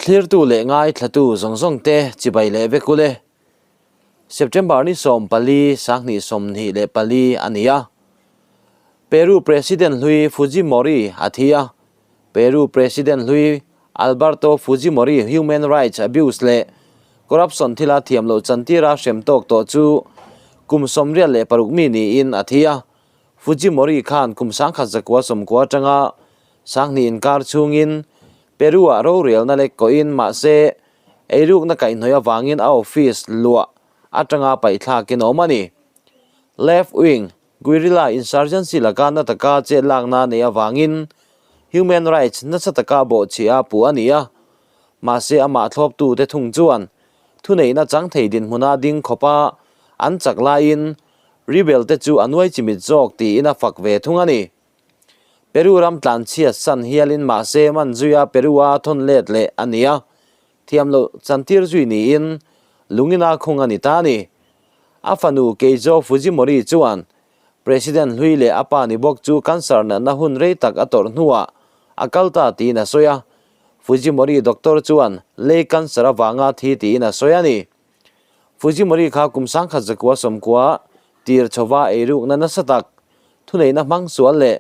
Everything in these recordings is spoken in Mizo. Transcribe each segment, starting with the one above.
Thlirtu leh ngaithlatu zawng zawng te chibai leh vek ule. September ni 14, 2024 a ni a. Peru President hlui Fujimori a thi a. Peru President hlui Alberto Fujimori human rights abuse leh corruption thila thiam loh chantira hrem tawk tawh chu kum 86 mi niin a thi a. Fujimori khan kum 1990 atanga 2000 inkar chhungin Peru-ah rorelna lek kawhin mahse eirukna kaihhnawih avangin a office luah atanga paihthlakin a awm a ni. Left wing guerrilla insurgency laka na taka chet lakna neih avangin human rights nasa taka bawhchhiah a puh a ni a. Mahse amah thlawptute thung chuan thuneihna chang thei dinhmuna ding khawpa an chak laiin rebel te chu a nuai chimit zawk tiin a fak ve thung a ni. Peru ram tlanchhiat san hialin mahse man zuia Peru-a thawn let leh a ni a, thiam loh chantir zui niin lungina khung a ni ta a ni. A fanu Keizo Fujimori chuan President hlui leh a pa ni bawk chu cancer natna hun rei tak a tawrh hnuah a kal ta tiin a sawi a, Fujimori doctor chuan lei cancer avanga thi tiin a sawi a ni. Fujimori kha kum 1990 tir chhova eirukna nasa tak, thuneihna hmang sual leh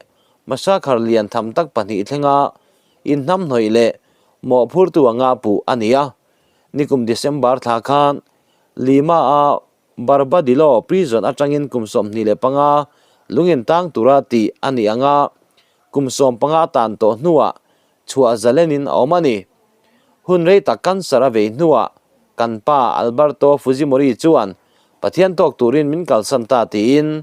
massacre lian tham tak pahnih thlenga inhnamhnawih leh mawhphurtu anga puh a ni a. Nikum December thla khan Lima-a Barbadillo prison atangin kum 25 lungin tang tura tih a ni anga kum 15 a tan tawh hnuah chhuah zalenin a awm a ni. Hun rei tak cancer a vei hnuah kan pa Alberto Fujimori chuan Pathian tawk turin min kalsan ta tiin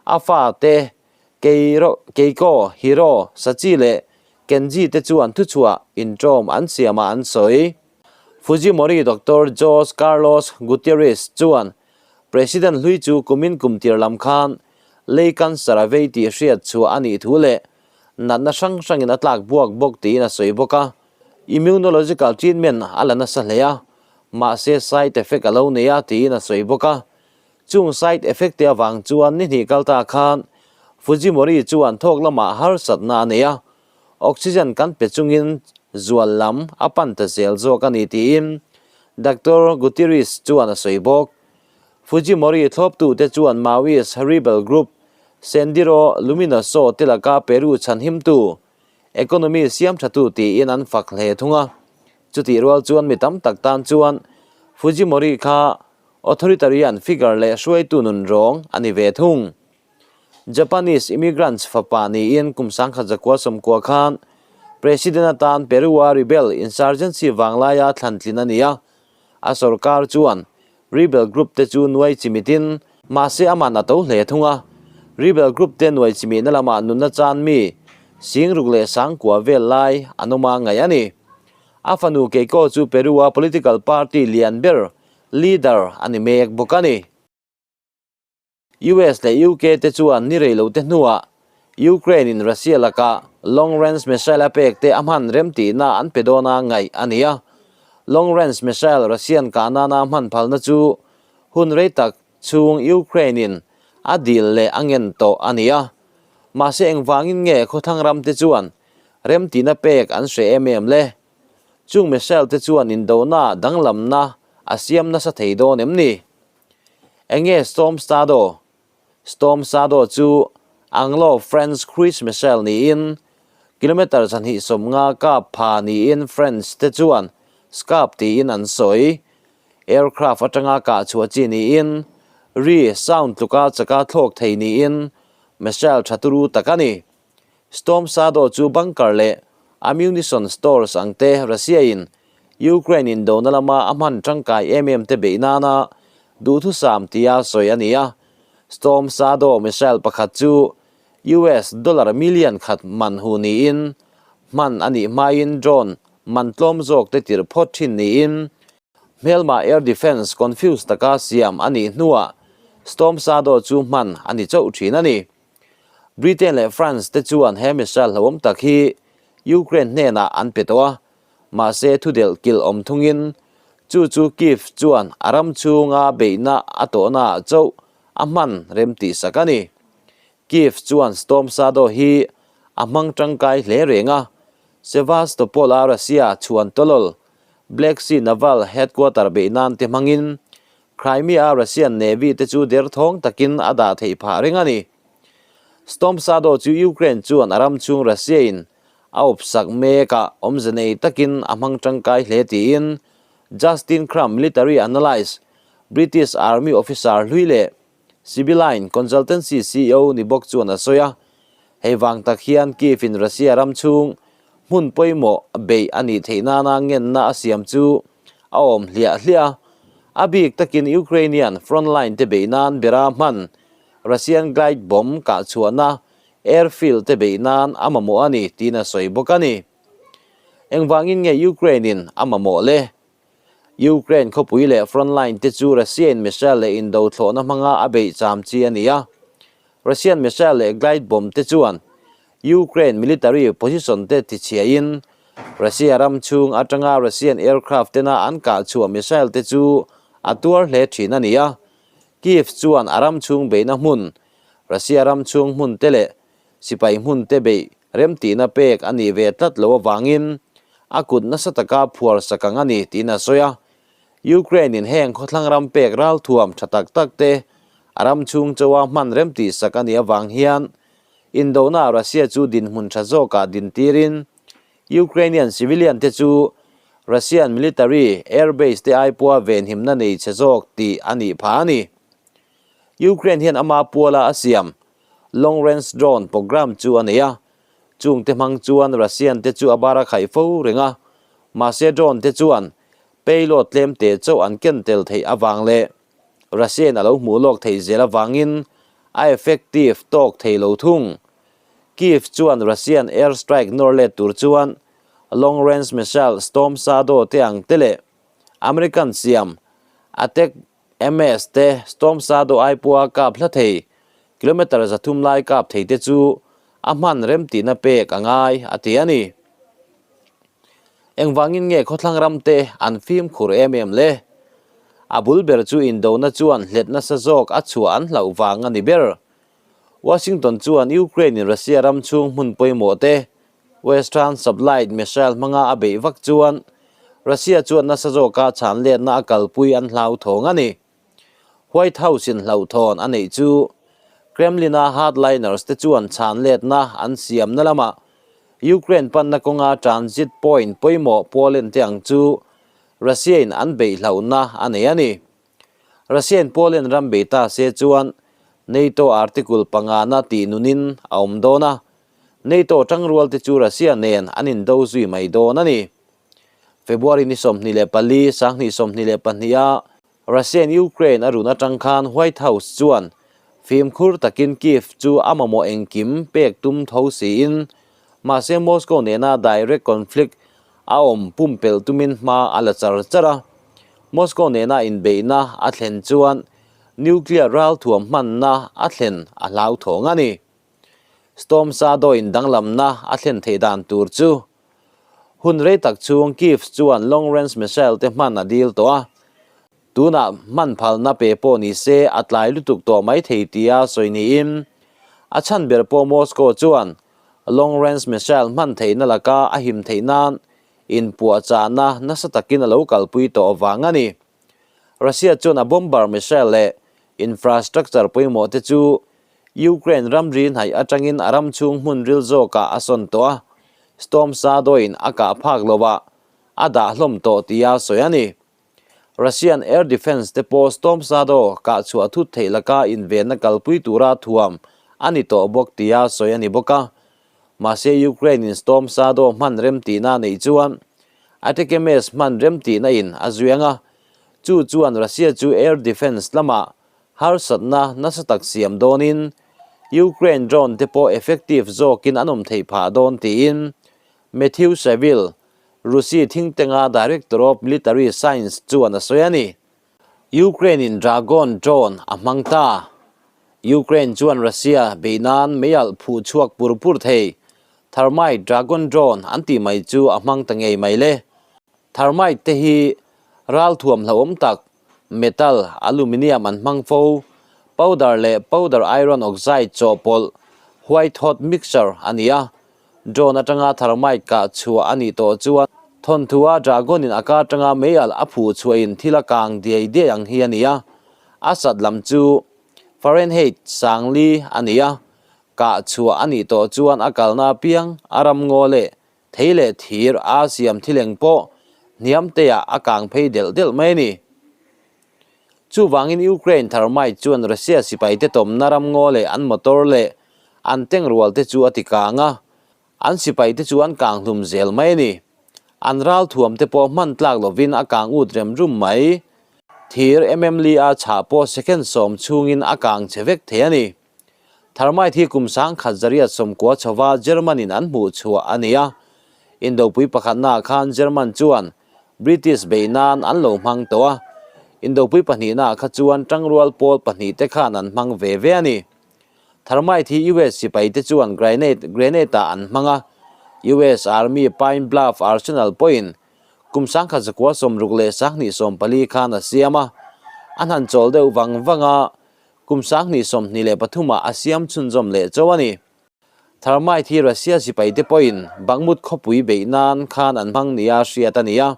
a fate Keiko, Hiro, Sachi leh Kenji te chuan thuchhuah intawm an siamah an sawi. Fujimori Doctor Jose Carlos Gutierrez chuan President hlui chu kumin kum tir lam khan lei cancer a vei tih hriat chhuah a nih thu leh natna hrang hrangin a tlak buak bawk tiin a sawi bawk a. Immunological treatment a la nasa hle a, mahse side effect a lo nei a tiin a sawi bawk a. Chung side effect te avang chuan ni hnih kal ta khan Fujimori chuan thawk lamah harsatna a nei a, oxygen kan pe chungin zual lam a pan ta zel zawk a ni tiin Doctor Gutierrez chuan a sawi bawk. Fujimori thlawptute chuan Maoist rebel group Sendero Luminoso te laka Peru chhanhimtu economy siam thatu tiin an fak hle thung a. Chutih rual chuan mi tam tak tan chuan Fujimori kha authoritarian figure leh hruaitu nun rawng a ni ve thung. Japanese immigrants fapa niin kum 1990 khan President atan Peru-a rebel insurgency vanglaia thlantlin a ni a, a sorkar chuan rebel group te chu nuai chimitin mahse aman a to hle thung a. Rebel group te nuai chimihna lamah nunna chan mi 60 leh 90 vel lai an awm a ngaih a ni. A fanu Keiko chu Peru-a political party lian ber leader a ni mek bawk a ni. US leh UK te chuan ni rei lo te hnuah Ukraine in Russia laka long range missile a pek te a hman rem tihna an pe dawn a ngaih a ni a. Long range missile Russian kah nana hman phalna chu hun rei tak chhung Ukraine in a dil leh a ngen tawh a ni a. Mahse engvangin nge khawthlang ram te chuan rem tihna pek an hre em em le? Chung missile te chuan indona danglamna a siam nasa thei dawn em ni? Enge Storm Shadow? Storm Shadow chu Anglo-French cruise missile niin kilometre 250 kap pha niin French te chuan Scalp tiin an sawi. Aircraft atanga kah chhuah chi niin ri, sound, tluka chaka thlawk thei niin missile tha turu tak a ni. Storm Shadow chu bunker leh ammunition stores ang te Russia in Ukraine indona lama a hman tangkai em em te beih nana duhthusam tia sawi a ni a. Storm Shadow missile pakhat chu US dollar million khat man hu niin hman a nih hmain drone man tlawm zawk te tirh phawt thin niin hmelma air defence confuse taka siam a nih hnuah Storm Shadow chu hman a ni chauh thin a ni. Britain leh France te chuan he missile hlauhawm tak hi Ukraine hnenah an pe tawh a, mahse thudelh kilh awm thungin chu chu Kyiv chuan a ram chhunga beihna a tawhnaah chauh a hman rem tihsak a ni. Kyiv chuan Storm Shadow hi a hmang tangkai hle reng a, Sevastopol-a Russia chhuan tawlawl Black Sea Naval Headquarter beih nan te hmangin Crimea-a Russian Navy te chu derthawng takin a dah theih phah reng a ni. Storm Shadow chu Ukraine chuan a ram chhung Russia-in a awpsak mek a, awmze nei takin a hmang tangkai hle tiin Justin Crum military analyst, British Army officer hlui leh Sibylline Consultancy CEO ni bawk chuan a sawi a, hei vang tak hian Kyiv in Russia ram chhung hmun pawimawh beih a nih theih nana ngenna a siam chu a awm hliah hliah a, a bik takin Ukrainian frontline te beih nan bera hman Russian glide bomb kah chhuahna airfield te beih nan a mamawh a ni tiin a sawi bawk a ni. Engvangin nge Ukraine in a mamawh le? Ukraine khawpui leh frontline te chu Russia-in missile leh indo thlawhna hmanga a beih cham chi a ni a. Russian missile leh glide bomb te chuan Ukraine military position te tichhiahin Russia ram chhung atanga Russian aircraft tena an kah chhuah missile te chu a tuar hle thin a ni a. Kyiv chuan a ram chhung beihna hmun, Russia ram chhung hmun te leh Sipai hmun te beih remtihna pek a nih ve tlat lo avangin a kut nasa taka phuar sak ang a ni tiin a sawi a. Ukraine in heng khawthlang ram pek ralthuam tha tak tak te a ram chhung chawa hman remtih sak a nih avang hian indona Russia chu dinhmun tha zawkah dintirin Ukrainian civilian te chu Russian military airbase te aipua venhimna nei chhe zawk tih a nih phah a ni. Ukraine hian ama puala a siam Long Range Drone programme chu a nei a, chungte hmang chuan Russian te chu a bar a khaih fo reng a, mahse drone te chuan payload tlem te chauh an ken tel theih avang leh Russian a lo hmuh lawk theih zel avangin a effective tawk thei lo thung. Kyiv chuan Russian air strike nawr let tur chuan Long Range Missile Storm Shadow te ang te leh American siam attack MS te Storm Shadow ai pawha kap hla thei, kilometre 300 lai kap thei te chu a hman remtihna pek a ngai, a ti a ni. Engvangin nge khawthlang ram te an fimkhur em em le? A bul ber chu indona chuan hlet nasa zawk a chhuah an hlauh vang a ni ber. Washington chuan Ukraine in Russia ram chhung hmun pawimawh te Western supplied missile hmanga a beih vak chuan Russia chuan nasa zawka chhan letna a kalpui an hlauthawng a ni. White House-in hlauhthawn a neih chu Kremlin-a hardliners te chuan chhan letna an siamna lamah Ukraine panna kawnga transit point pawimawh Poland te ang chu Russia-in an beih hlauhna a nei a ni. Russian Poland ram bei ta se chuan NATO article pangana tih nunin a awm dawn a, NATO tangrual te chu Russia nen an indo zui mai dawn a ni. February ni 24, 2022 a Russian Ukraine a run atang khan White House chuan fimkhur takin Kyiv chu a mamawh engkim pek tum tho siin mahse Moscow nena direct conflict a awm pumpelh tumin hma a la char char a. Moscow nena inbeihna a thlen chuan nuclear ralthuam hmanna a thlen a hlauthawng a ni. Storm Shadow-in danglamna a thlen theih dan tur chu hun rei tak chhung Kyiv chuan long range missile te hman a dil tawh a, tunah hman phalna pe pawh ni se a tlai lutuk tawh mai thei tia sawi niin a chhan ber pawh Moscow chuan long range missile hman theihna laka a him theih nan inpuahchahna nasa takin a lo kalpui tawh vang a ni. Russia chuan a bomber missile leh infrastructure pawimawh te chu Ukraine ramri hnaih atangin a ram chhung hmun ril zawkah a sawn tawh a, Storm Shadow-in a kah phak lovah a dah hlawm tawh tia sawi a ni. Russian air defence te pawh Storm Shadow kah chhuah thut theih laka invenna kalpui tura thuam a ni tawh bawk tia sawi a ni bawk a. Mahse Ukraine-in Storm Shadow hman remtihna a neih chuan ATACMS hman remtihna in a zui ang a, chu chuan Russia chu air defence lamah Harsatna nasa tak siam dawnin Ukraine drone te pawh effective zawkin an awm theih phah dawn tiin Matthew Saville, Rusi thingtenga Director of Military Science chuan a sawi a ni. Ukraine in Dragon drone a hmang ta. Ukraine chuan Russia beih nan meialh phuh chhuak pur pur thei Thermite Dragon drone an tih mai chu a hmang ta ngei mai le. Thermite te hi ralthuam hlauhawm tak Metal, aluminium an hmang fo. Powder leh powder iron oxide chawhpawlh, white hot mixture, a ni a. Drone atanga thermite kah chhuah a nih tawh chuan Thawnthua Dragon-in a ka atanga meialh a phuh chhuahin thil a kang diai diai ang hi a ni a, a sat lam chu Fahrenheit 4000 a ni a, kah chhuah a nih tawh chuan a kalna apiang a ram ngaw leh thei leh thir a siam thileng pawh hniam teah a kang phei delh delh mai a ni. Chuvangin Ukraine thermite chuan Russia sipaite tawmna ram ngaw leh an motor leh an tank rual te chu a ti kang a, An sipaite chu an kang hlum zel mai a ni. An ral thuam te pawh hman tlak lovin a kang ut rem rum mai. Thir mm li a chhah pawh second sawm chhungin a kang che vek thei a ni. Thermite hi kum sangkhat zariat sawmkua chhova German in an hmuh chhuah a ni a. Indopui pakhatnaah khan German chuan British beih nan an lo hmang tawh a. Indopui pahnihnaah kha chuan tangrual pawl pahnih te khan an hmang ve ve a ni. Thermite hi US sipaite chuan grenade grenade ah an hmang a, US Army Pine Bluff Arsenal pawhin kum 1964 khan a siam a, an han chawl deuh vang vang a, kum 2023 ah a siam chhunzawm leh chauh a ni. Thermite hi Russia sipaite pawhin Bakhmut khawpui beih nan khan an hmang nia hriat a ni a,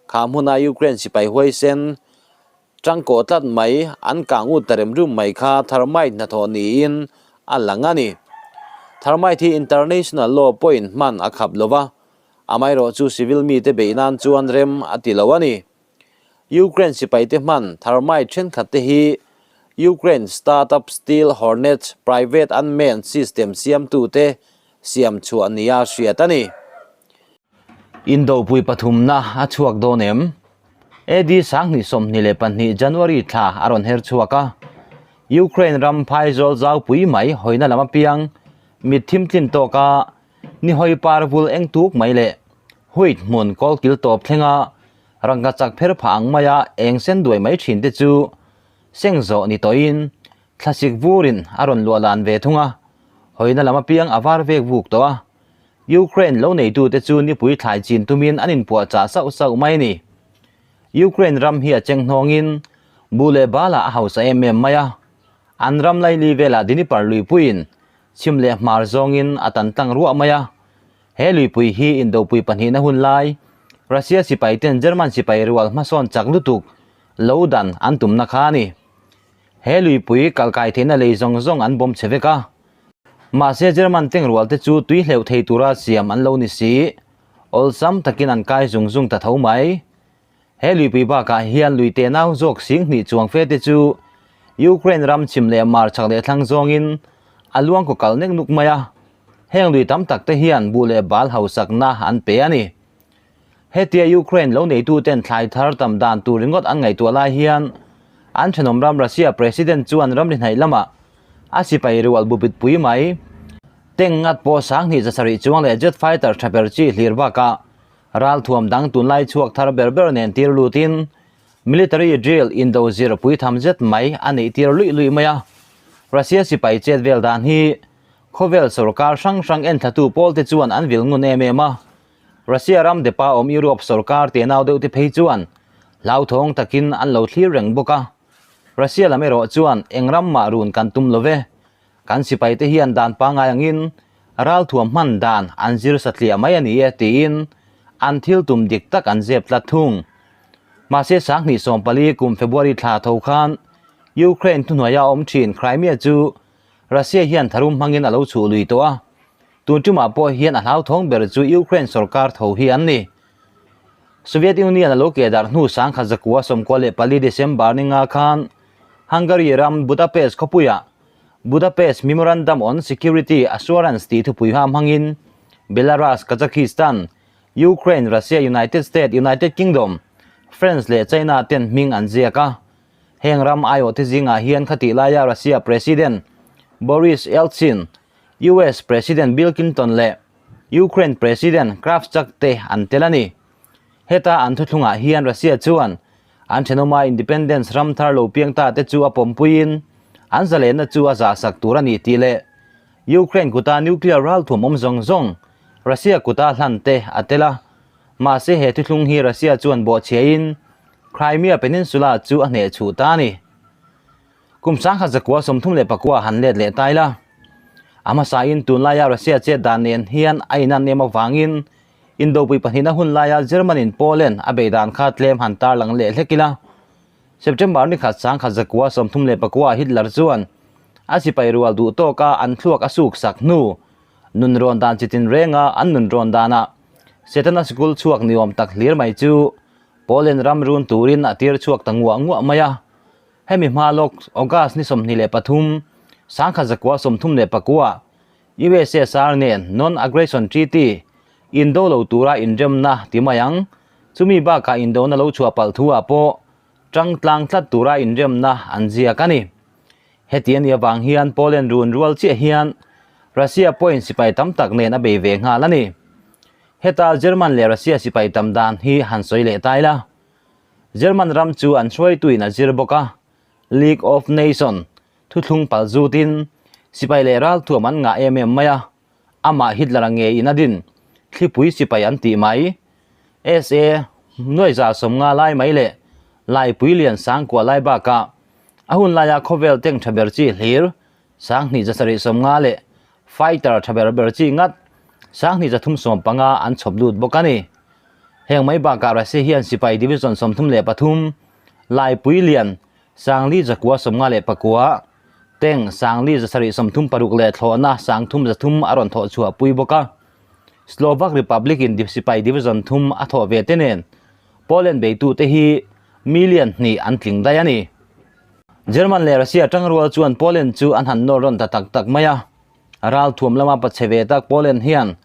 kha hmuna Ukraine sipai huaisen Tangkaw tlat mai, an kang ut ta rem rum mai kha thermite hnathawh niin a lang a ni. Thermite hi international law pawhin hman a khap lo va, amaherawh chu civil mite beih nan chuan rem a ti lo a ni. Ukraine sipaite hman thermite thenkhat te hi Ukraine startup Steel Hornets private unmanned system siamtute siam chhuah nia hriat a ni. Indopui pathumna a chhuak dawn em? AD 2022 January thla a rawn her chhuak a, Ukraine ram phaizawl zaupui mai hawina lam apiang mit thim tlin tawka ni hawi par vul eng tuk mai leh huit hmun kawlkil tawp thlenga rangka chak pher phah ang maia eng sen duai mai thin te chu seng zawh ni tawhin thlasik vurin a rawn luah lan ve thung a, hawina lam apiang a var vek vuk tawh a. Ukraine lo neitute chu nipui thlai chin tumin an inpuahchah sauh sauh mai a ni. Ukraine ram hi a cheng hnawngin bu leh balah a hausa em em mai a. An ram laili velah Dnipro luipuiin chhim leh hmar zawngin a tan tlang ruah mai a. He luipui hi indopui pahnihna hun lai Russia sipaiten German sipai rual hmasawn chak lutuk lo dan an tumna kha a ni. He luipui kalkai theihna lei zawng zawng an bawm chhe vek a. Mahse German tengrual te chu tui hleuh thei tura siam an lo ni si. Awlsam takin an kai zung zung ta tho mai. He luipui bakah hian lui tenau zawk sing hnih chuang fe te chu Ukraine ram chhim leh mar chhak leh thlang zawngin a luang kaw kal nek nuk mai a. Heng lui tam tak te hian buh leh bal hausakna an pe a ni. Hetia Ukraine lo neituten thlai thar tam dan tur ringawt an ngaihtuah lai hian an thenawm ram Russia President chuan ramri hnaih lamah a sipai rual bupit pui mai. Tank ngat pawh 2700 chuang leh jet fighter tha ber chi hlir bakah ralthuam dang tunlai chhuak thar ber ber nen tir lutin military drill indo zir pui tham zet mai a neih tir luih luih mai a. Russia sipai chet vel dan hi khawvel sorkar hrang hrang enthlatu pawlte chuan an vil ngun em em a. Russia ram depa awm Europe sorkar tenau deuh te phei chuan hlauthawng takin an lo thlir reng bawk a. Russia lam erawh chuan eng ram mah run kan tum lo ve. Kan sipai te hian dan pangngai angin ralthuam hman dan an zir satliah mai a ni e tiin an thil tum dik tak an zep tlat thung. Mahse 2014 kum February thla tho khan Ukraine thuhnuaia awm thin Crimea chu Russia hian tharum hmangin a lo chhuh lui tawh a. Tun tumah pawh hian a hlauthawng ber chu Ukraine sorkar tho hi an ni. Soviet Union a lo keh darh hnu 1994 December ni nga khan Hungary ram Budapest khawpuiah Budapest Memorandum on Security Assurance tih thupui ha hmangin Belarus, Kazakhstan, Ukraine, Russia, United States, United Kingdom, France leh China ten hming an ziak a. Heng ram aiawhte zingah hian khatih laia Russia President Boris Yeltsin, US President Bill Clinton leh Ukraine President Kravchuk te an tel a ni. Heta an thuthlungah hian Russia chuan an thenawma independence ram thar lo piang ta te chu a pawmpuiin an zalenna chu a zahsak tur a ni tih leh Ukraine kuta nuclear ralthuam awm zawng zawng Russia kuta hlan te a tel a. Mahse he thuthlung hi Russia chuan bawhchhiain Crimea Peninsula chu a hneh chhuh ta a ni. Kum 1939 han let leh ta ila. A hmasain tunlaia Russia chet dan nen hian a inan em avangin Indopui pahnihna hun laia German-in Poland a bei dan kha tlem han tarlang leh hlek ila. September ni khat 1934 ah Hitler chuan a sipai rual duh tawka an thluak a suk sak hnu nun rawn dan chitin renga an nun rawn danah Setana sikul chhuak ni awm tak hlir mai chu Poland ram run turin a tir chhuak ta nguah nguah mai a. Hemi hma lawk August ni 23, 1934 USSR nen Non-Aggression Treaty, indo lo tura inremna ti mai ang, chumi bakah indona lo chhuah palh thu ah pawh tang tlang tlat tura inremna an ziak a ni. Heti a nih avang hian Poland run rual chiah hian Russia pawhin sipai tam tak nen a bei ve nghal a ni. Heta German leh Russia sipai tam dan hi han sawi leh ta ila. German ram chu an hruaituin a zir bawk a, League of Nations Thuthlung pal zutin sipai leh ralthuam an ngah em em mai a, amah Hitler-a ngeiin a din thlipui sipai an tih mai. SA nuaiza 50 lai mai leh Laipui lian sangkua lai bakah a hun laia khawvel tank tha ber chi hlir 2750 leh fighter tha ber ber chi ngat 2315 an chhawp lut bawk a ni. Heng mai bakah Russia hian sipai division 33 Laipui lian 4959, tank 4736 leh thlawhna 3300 a rawn thawh chhuah pui bawk a. Slovak Republic in sipai division thum a thawh ve te nen Poland beitute hi million hnih an tling daih a ni. German leh Russia tangrual chuan Poland chu an han nawr rawn ta tak tak mai a. Ralthuam lama pachhe ve tak Poland hian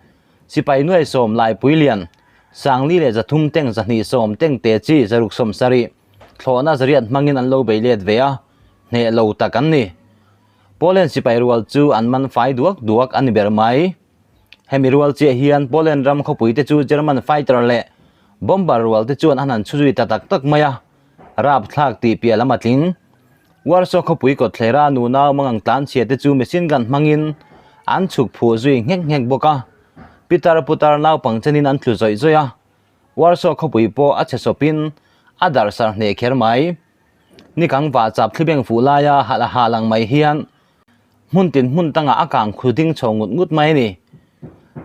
sipai nuai sawm laipui lian 4300 tank 210 tank te chi 670 Thlawhna zariat hmangin an lo bei let ve a, hneh lo tak an ni. Poland sipai rual chu an man fai duak duak a ni ber mai. Hemi rual chiah hian Poland ram khawpui te chu German fighter leh bomber rual te chuan an han chhu zui ta tak tak mai a, rapthlak tih piah lam a tling. Warsaw khawpui kawtthlera nunau mangang tlanchhia te chu machine gun hmangin an chhuk phuh zui nghek nghek bawk a, pitar putar naupang chenin an tlu zawih zawih a. Warsaw khawpui pawh a chhe sawpin a darh sar hneh kher mai. Nikang vah chap thlibeng fuh laia halh a hal ang mai hian hmun tin hmun tangah a kang khu ding chho ngut ngut mai a ni.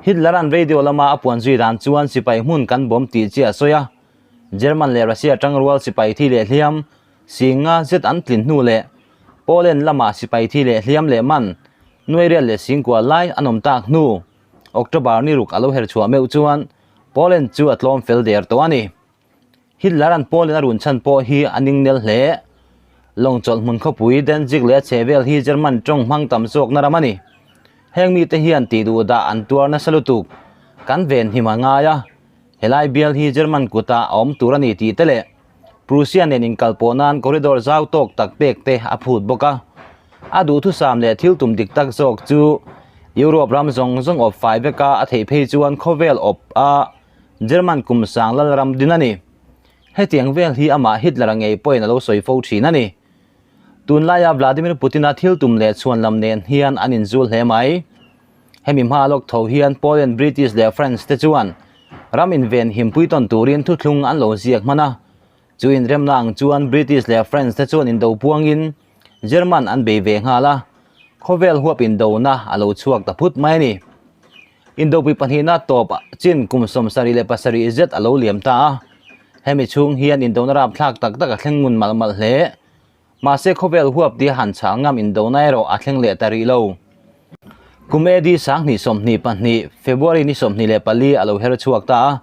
Hitler-a'n radio lama a puan zui dan chuan sipai hmun kan bawm tih chiah a sawi a. German leh Russia tangrual sipai thi leh hliam singa zet an tlin hnu leh Poland lama sipai thi leh hliam leh man nuairial leh singkua lai an awm tak hnu October ni ruk a lo her chhuah meuh chuan Poland chu a tlawm fel der tawh a ni. Hitler-a'n Poland a run chhan pawh hi a ning nel hle. Lawng chawlh hmun khawpui Danzig leh a chhehvel hi German tawng hmang tam zawkna ram a ni. Heng mite hian tih duh dah an tuar nasa lutuk. Kan ven him a ngai a, helai bial hi German kutah a awm tur a ni tih te leh Prussia nen inkal pawh nan corridor zau tawk tak pek te a phut bawk a. A duhthusam leh thil tum dik tak zawk chu Europe ram zawng zawng awp fai veka a theih phei chuan khawvel awp a German kum sang lal ram din a ni. Hetiang vel hi amah Hitler-a ngei pawhin a lo sawi fo thin a ni. Tunlaia Vladimir Putin-a thil tum leh chhuan lam nen hian an inzul hle mai. Hemi hma lawk tho hian Poland, British leh French te chuan ram inven himpui tawn turin thuthlung an lo ziak hman a. Chu inremna ang chuan British leh French te chuan indo puangin German an bei ve nghal a, khawvel huap indona a lo chhuak ta phut mai a ni. Indopui pahnihna tawp chin kum 77 zet a lo liam ta a, hemi chhung hian indona rapthlak tak tak a thleng ngun malh malh hle. Mahse khawvel huap tia han chhah ngam indona erawh a thleng leh ta rih lo. Kum AD 2022, February ni 24 a lo her chhuak ta a.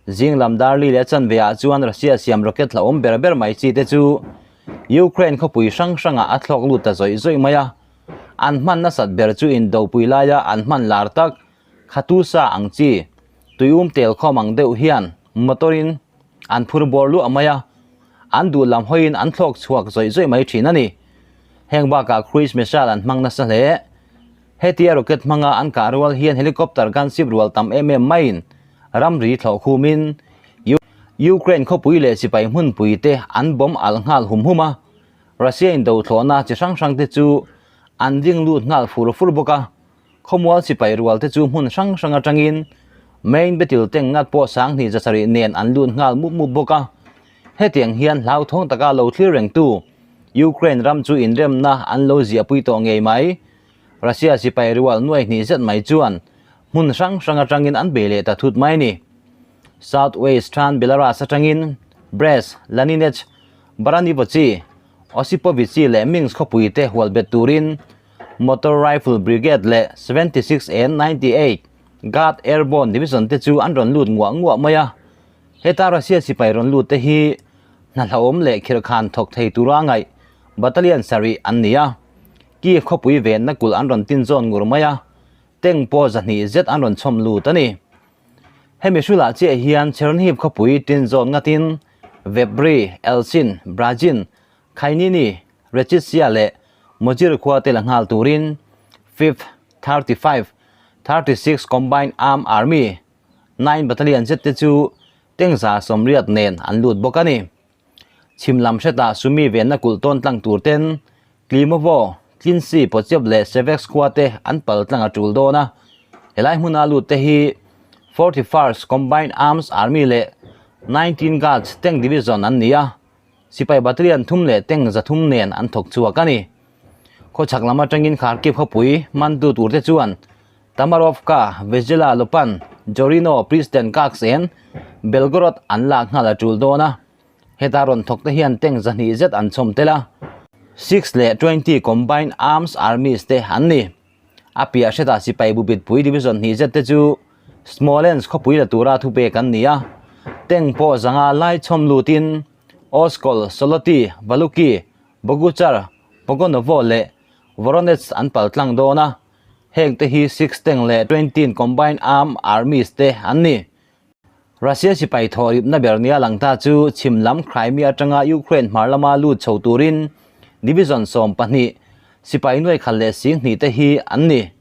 Zing lam dar li leh chanve ah chuan Russia siam rocket hlauhawm ber ber mai chi te chu Ukraine khawpui hrang hrangah a thlawk lut ta zawih zawih mai a. An hman nasat ber chu indopui laia an hman lar tak Khatusa ang chi tuium tel khawm ang deuh hian motor in an phur bawr luah mai a, an duh lam hawiin an thlawk chhuak zawih zawih mai thin a ni. Heng bakah cruise missile an hmang nasa hle. Hetia rocket hmanga an kah rual hian helicopter gunship rual tam em em maiin ramri thlawh khumin Ukraine khawpui leh sipai hmunpui te an bomb alh nghal hum hum a, Russia in do thlawhna chi hrang hrang te chu an ding lut nghal fur fur bawk a. Khawmual sipai rual te chu hmun hrang hrang atangin main battle tank ngat pawh 2700 nen an lut nghal mup mup bawk a. Hetiang hian hlauthawng taka lo thlir rengtu Ukraine ram chu inremna an lo ziahpui tawh ngei mai. Russia sipai rual nuai hnih zet mai chuan hmun hrang hrang atangin an bei leh ta thut mai a ni. South Western Belarus atangin Brest, Laninets, Baranivochi, Osipovichi leh Minsk khawpui te hual bet turin Motor Rifle Brigade leh 76 and 98 Guard Airborne Division te chu an rawn lut nguah nguah mai a. Heta Russia sipai rawn lut te hi hna hlauhawm leh khirhkhan thawk thei tura ngaih battalion sarih an ni a. Kyiv khawpui venna kulh an rawn tin zawn ngur mai a, tank pawh zahnih zet an rawn chhawm lut a ni. Hemi hrulah chiah hian Chernihiv khawpui tin zawn ngatin Vebri, Elchin, Brazin, Khainini, Rechitsia leh Mojir khua te la nghal turin Fifth, 35, 36 Combined Arm Army, 9 Battalion zet te chu tengza sawmriat nen an lut bawk a ni. Chhim lam hretah Sumi venna kulh tawn tlang tur ten Klimovo, Tlinsi, Pochep leh Sevex khua te an pal tlang a tul dawn a. Helai hmuna lut te hi 41st Combined Arms Army leh 19 Guards Tank Division an ni a, sipai battalion thum leh tank zathum nen an thawk chhuak a ni. Khawchhak lam atangin Kharkiv khawpui mantu tur te chuan Tamarovka, Vezela, Lopan, Jorino, Pristan, Kaksen, Belgorod an lak nghal a tul dawn a. Heta rawn thawk te hian tank zahnih zet an chhawm tel a, six leh 20 Combined Arms Armies te an ni. A piah hretah sipai bubitpui division hnih zet te chu Smolensk khawpui la tura thupek an ni a, tank pawh zanga lai chhawm lutin Oskol, Soloti, Valuki, Boguchar, Pogonovo leh Voronezh an pal tlang dawn a, heng te hi six tank leh 20 Combined Arm Armies te an ni. Russia sipai thawhripna ber nia lang ta chu chhim lam Crimea atanga Ukraine hmar lama lut chho turin division 12 sipai nuai khat leh sing hnih te hi an ni.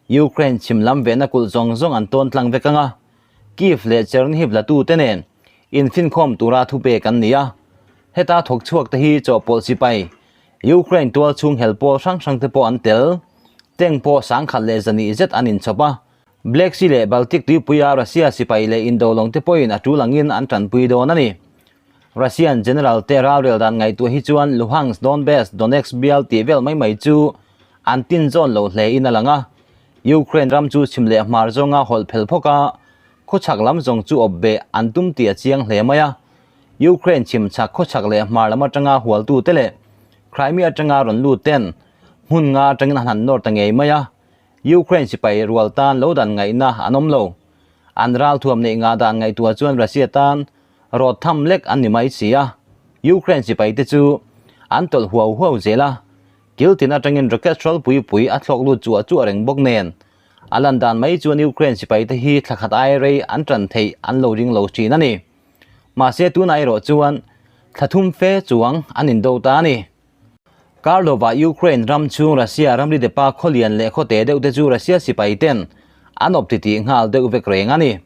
Ukraine chhim lam vehna kulh zawng zawng an tawn tlang vek anga Kyiv leh Chernihiv la tu te nen infinkhawm tura thupek an ni a. Heta thawk chhuak te hi chawhpawlh sipai Ukraine tual chhung hel pawl hrang hrang te pawh an tel. Tank pawh sangkhat leh zahnih zet an inchhawp a. Black Sea leh Baltic tuipuia Russia sipai leh indo lawng te pawhin a tul angin an tanpui dawn a ni. Russian general te ralrel dan ngaihtuah hi chuan Luhansk, Donbass, Donetsk bial tih vel mai mai chu an tin zawn lo hle in a lang a. Ukraine ram chu chhim leh hmar zawnga hawlh phel phawk a, khawchhak lam zawng chu awp beh an tum tih a chiang hle mai a. Ukraine chhim chhak khawchhak leh hmar lam atanga hualtu te leh Crimea atanga rawn lut ten hmun nga atangin an han nawr ta ngei mai a. Ukraine sipai rual tan lo dan ngaihna an awm lo. An ralthuam neih ngah dan ngaihtuah chuan Russia tan rawt tham lek an ni mai si a. Ukraine sipai te chu an tawlh huau huau zel a, kil tin atangin rocket hrawl pui pui a thlawk lut chuah chuah reng bawk nen. A lan dan mai chuan Ukraine sipai te hi thla khat ai rei an tan theih an lo ring lo thin a ni. Mahse tunah erawh chuan thla thum fe chuang an indo ta a ni. Kar lovah Ukraine ram chhung Russia ramri depa khawlian leh khawte deuh te chu Russia sipai ten an awp titih nghal deuh vek reng a ni.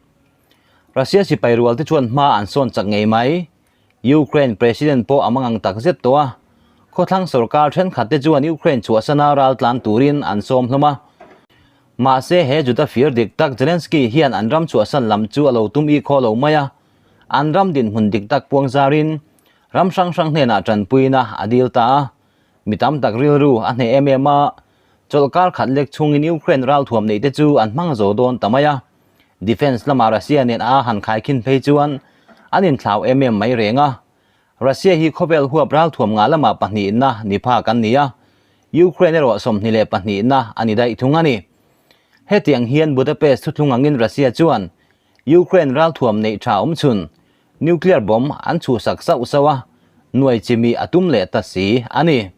Russia sipai rual te chuan hma an sawn chak ngei mai. Ukraine President pawh a mangang tak zet tawh a. Khawthlang sorkar thenkhat te chuan Ukraine chhuahsana ral tlan turin an sawm hlawm a. Mahse he Juda fir dik tak Zelensky hian an ram chhuahsan lam chu a lo tum i khaw lo mai a. An ram dinhmun dik tak puang zarin Ram hrang hrang hnenah tanpuina a dil ta a, mi tam tak rilru a hneh em em a, chawlhkar khat lek chhungin Ukraine ralthuam neih te chu an hmang zo dawn ta mai a, defence lama Russia nen a han khaikhin phei chuan an inthlau em em mai reng a. Russia hi khawvel huap ralthuam ngah lamah pahnihna ni phak an ni a, Ukraine erawh 22 na a ni daih thung a ni. Hetiang hian Budapest thuthlung angin Russia chuan Ukraine ralthuam neih tha awmchhun Nuclear bomb an chhuhsak sauh sauh a, nuai chimi a tum leh ta si a ni.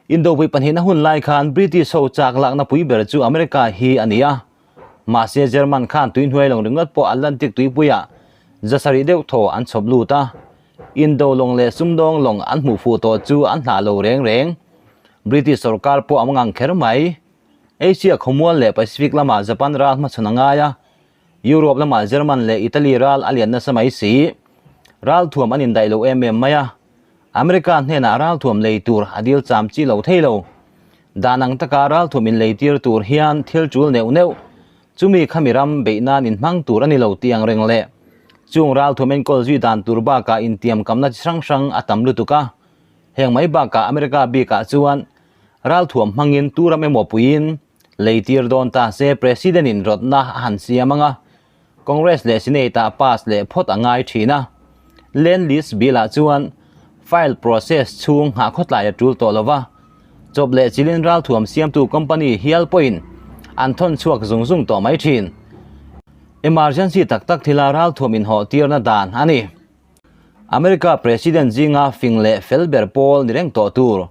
Indopui pahnihna hun lai khan British ho chak lakna pui ber chu America hi a ni a. Mahse German khan tuihnuai lawng ringawt pawh Atlantic tuipuiah zasarih deuh thaw an chhawp lut a. Indo lawng leh sumdawng lawng an hmuh fuh tawh chu an hlah lo reng reng. British sorkar pawh a mangang kher mai. Asia khawmual leh Pacific lamah Japan ral hmachhawn a ngai a. Europe lamah German leh Italy ral a lian nasa mai si. Ralthuam an indaih lo em em mai a, America hnenah ralthuam lei tur a dil cham chi lo thei lo. Dan ang taka ralthuam inlei tir tur hian thil tul neuh neuh, chumi khami ram beih nan inhmang tur a ni lo tih ang reng leh chung ralthuam enkawl zui dan tur bakah intiamkamna chi hrang hrang a tam lutuk a. Heng mai bakah America bikah chuan ralthuam hmangin tu ram emaw puiin, Lei tir dawn ta se President in rawtna a han siam ang a, Congress leh Senate-ah pass leh phawt a ngai thin a. Lend Lease Bill-ah chuan file process chhung nghah khawtlai a tul tawh lo va, chawp leh chilin ralthuam siamtu company hial pawhin an thawn chhuak zung zung tawh mai thin. Emergency tak tak thila ralthuam inhawh tirna dan a ni. America President zinga fing leh fel ber pawl ni reng tawh tur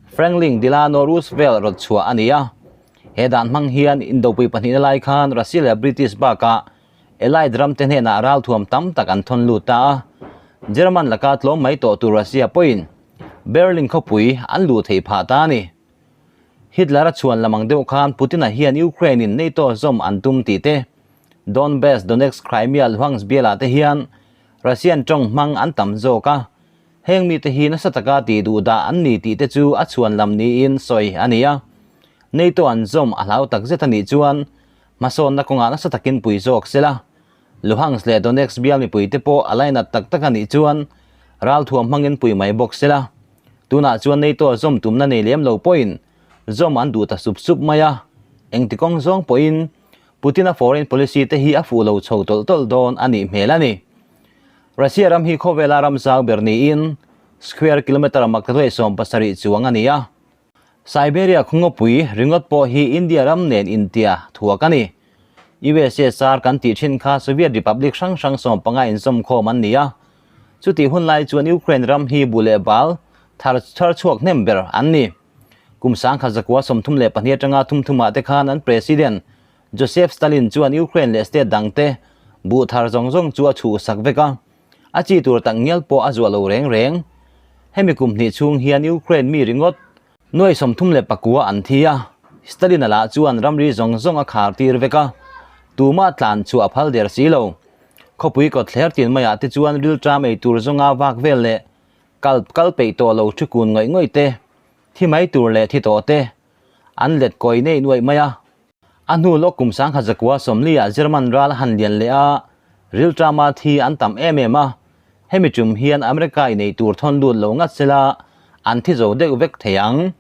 Franklin Delano Roosevelt rawt chhuah a ni a. He dan hmang hian Indopui pahnihna lai khan Russia leh British bakah Allied ramte hnenah ralthuam tam tak an thawn lut ta a. German laka tlawm mai tawh tur Russia pawhin Berlin khawpui an luh theih phah ta a ni. Hitler-a chhuan lam ang deuh khan Putin-a hian Ukraine-in NATO zawm an tum tih te, Donbas, Donetsk, Crimea, Luhansk bialah te hian Russian tawng hmang an tam zawk a, heng mite hi nasa taka tih duh dah an ni tih te chu a chhuan lam niin sawi a ni a. NATO an zawm a hlau tak zet a nih chuan hmasawnna kawngah nasa takin pui zawk se la. Luhansk leh Donetsk bial mipuite pawh a lainat tak tak a nih chuan ralthuam hmangin pui mai bawk se la. Tunah chuan NATO zawm tumna nei lem lo pawhin zawm an duh ta sup sup mai a, engti kawng zawng pawhin Putin-a foreign policy te hi a fuh lo chho tawlh tawlh dawn a nih hmel a ni. Russia ram hi khawvela ram zau ber niin square kilometre maktaduai 70 chuang a ni a. Siberia khawngawpui ringawt pawh hi India ram nen intia thuak a ni. USSR kan tih thin kha Soviet Republic hrang hrang 15 inzawmkhawm an ni a. Chutih hun lai chuan Ukraine ram hi bu leh bal thar thar chhuak hnem ber an ni. Kum 1932 atanga thum thumah te khan an President Joseph Stalin chuan Ukraine leh state dang te buh thar zawng zawng chu a chhuhsak vek a. A chi tur tak ngial pawh a zuah lo reng reng. Hemi kum hnih chhung hian Ukraine mi ringawt nuai 39 an thi a, Stalin-a lah chuan ramri zawng zawng a khar tir vek a, tumah tlan chhuah a phal der si lo. Khawpui kawt thler tin maiah te chuan rilṭam ei tur zawnga vak vel leh kal kal peih tawh lo thu kun ngawih ngawih te, thi mai tur leh thi tawh te an let kawi nei nuaih mai a. A hnu lawk kum 1940 ah German ral a han lian leh a, rilṭama thi an tam em em a, hemi tum hian America inei tur thawn lut lo ngat sela an thi zo deuh vek thei ang.